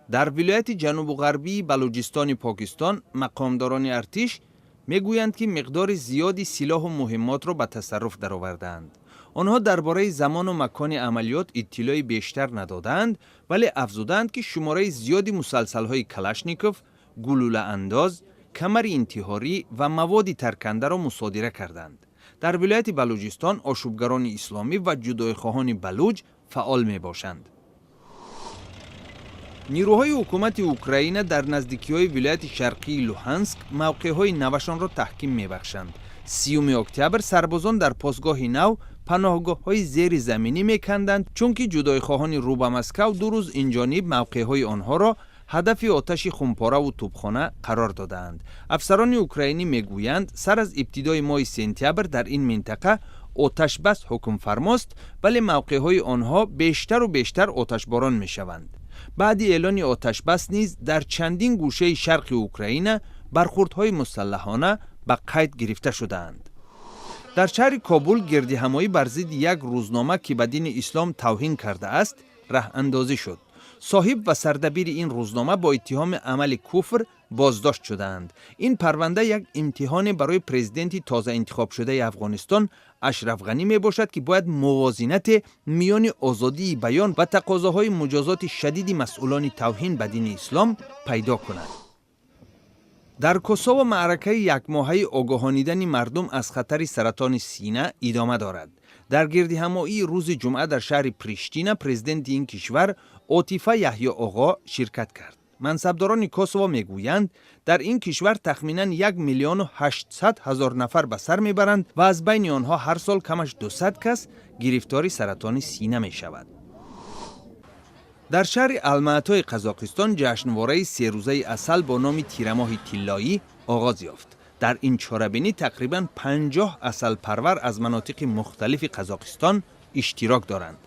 Дар вилояти ҷанубу ғарбии Балуҷистони Покистон мақомдорони артиш мегӯянд, ки миқдори зиёди силоҳу муҳиммотро ба тасарруф даровардаанд. Онҳо дар бораи замону макони амалиёт иттилои бештар надодаанд, вале афзудаанд, ки шумораи зиёди мусалсалҳои Калашников, гулӯлаандоз, камари интиҳорӣ ва маводи таркандаро мусодира карданд. Дар вилояти Балуҷистон ошӯбгарони исломӣ ва ҷудоихоҳони балуҷ фаъол мебошанд. Нирӯҳои ҳукумати Украина дар наздикиҳои вилояти шарқии Луҳанск мавқеъҳои навашонро таҳким мебахшанд. 30-уми октябр сарбозон дар посгоҳи нав паноҳгоҳҳои зеризаминӣ меканданд, чунки ҷудоихоҳони рӯ ба Москав 2 рӯз инҷониб мавқеъҳои онҳоро ҳадафи оташи хумпораву тӯбхона қарор додаанд. Афсарони украинӣ мегӯянд, сар аз ибтидои моҳи сентябр дар ин минтақа оташбас ҳукмфармост, вале мавқеъҳои онҳо бештару бештар оташборон мешаванд. Баъди эълони оташбас низ дар чандин гӯшаи шарқи Украина бархурдҳои мусаллаҳона ба қайд гирифта шудаанд. Дар шаҳри Кобул гирдиҳамоӣ бар зидди як рӯзнома, ки ба дини ислом тавҳин кардааст, раҳандозӣ шуд. Соҳиб ва сардабири ин рӯзнома бо иттиҳоми амали куфр боздошт шудаанд. Ин парванда як имтиҳоне барои президенти тозаинтихобшудаи Афғонистон Ашраф Ғанӣ мебошад, ки бояд мувозинате миёни озодии баён ва тақозоҳои муҷозоти шадиди масъулони тавҳин ба дини ислом пайдо кунад. Дар Косово маъракаи якмоҳаи огоҳонидани мардум аз хатари саратони сина идома дорад. Дар гирдиҳамоии рӯзи ҷумъа дар шаҳри Приштина президенти ин кишвар Отифа Яҳё Оғо ширкат кард. Мансабдорони Косово мегӯянд, дар ин кишвар тахминан 1 800 000 нафар ба сар мебаранд ва аз байни онҳо ҳар сол камаш 200 кас гирифтори саратони сина мешавад. Дар шаҳри Алмаатои Қазоқистон ҷашнвораи серӯзаи асал бо номи Тирамоҳи тиллоӣ оғоз ёфт. Дар ин чорабинӣ тақрибан 50 асалпарвар аз манотиқи мухталифи Қазоқистон иштирок доранд.